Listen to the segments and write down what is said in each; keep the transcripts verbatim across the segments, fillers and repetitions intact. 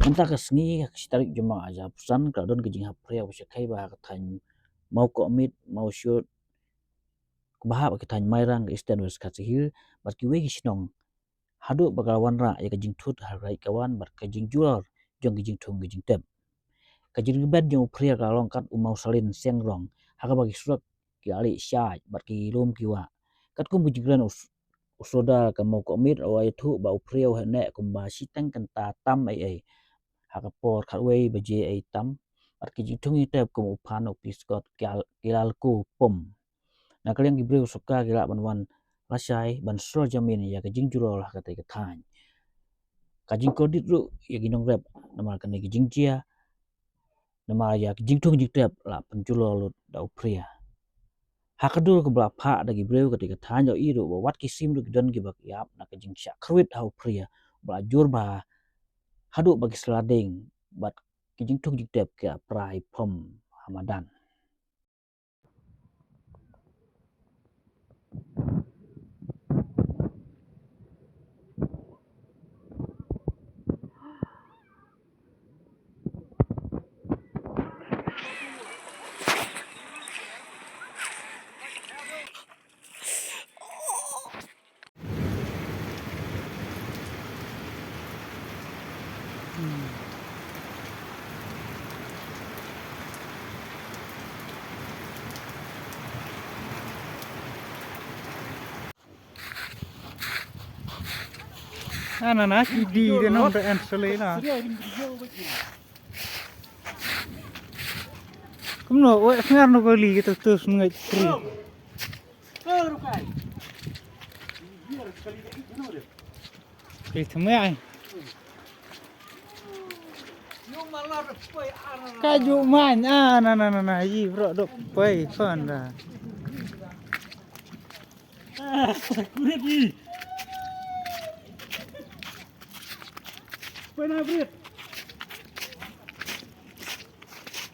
Mynta ka sngi, ka shi tarik jong u bnai Jylliew, ka la don ka jinghap phria ba shyrkhei bha ha ka thaiñ Mawkohmit, Mawshut, kaba hap ha ka thaiñ Mairang, ka Eastern West Khasi Hills, bad kiwei ki shnong, haduh ba ka la wanrah ïa ka jingthut ha ka rai ka wan bad ka jingjulor jong ki jingthung ki jingtep. Ka jingrebet jong u phria ka la long kat u Mawsalin Seng Rong, ha kaba ki surok ki la lieh shaid bad ki lum ki wah. Katkum ki jingkren u s-, u sordar ka Mawkohmit u la ïathuh ba u phria u heh neh kumba shiteng kynta tam ei ei ha ka por khatwei baje ei tam, bad ki jingthung jingtep kum u phan u piskot ki la, ki la lku pom. Na ka liang ki briew sorkar ki lah ban wan lashai ban shlur jamin ïa ka jingjulor ha katei ka thaiñ. Ka jingkordit ruh ïa ki nongrep namar kane ka jingjia, namar ïa ka jingthung jingtep la pynjulor lut da u phria. Ha ka dur kaba la phah da ki briew katei ka thaiñ, la ïohi ruh ba wat ki sim ruh ki don kiba ïap na ka jingshah kyrwit ha u phria ba la jur bha haduh ba ki sla ding bad ki jingthung jingtep ki la prai pom ha madan. Ana na ki di de nong de en sele na. Kumno, wei sngar no kali kita terus ngai tri. Kali tmai. Ka ju man, ah, na, na, na, na, yi bro dok pai kon da. Kuret ni. Pai na brit.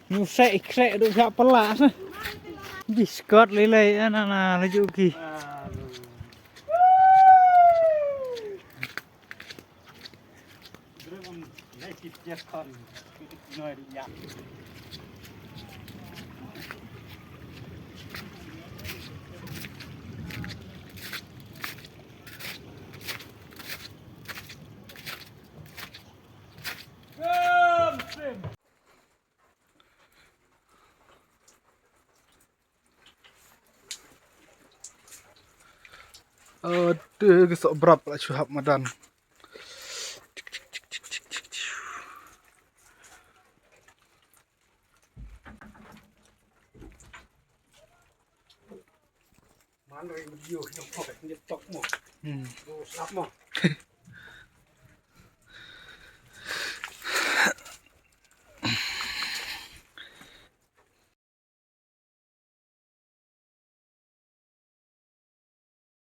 Nu se ik se du ja pala. Biskot lele, ah, na, na, laju ki. Ade, ki soh brap la shu hap madan. Man ring video ki tok, ki tok mo. Hmm. Slap mo.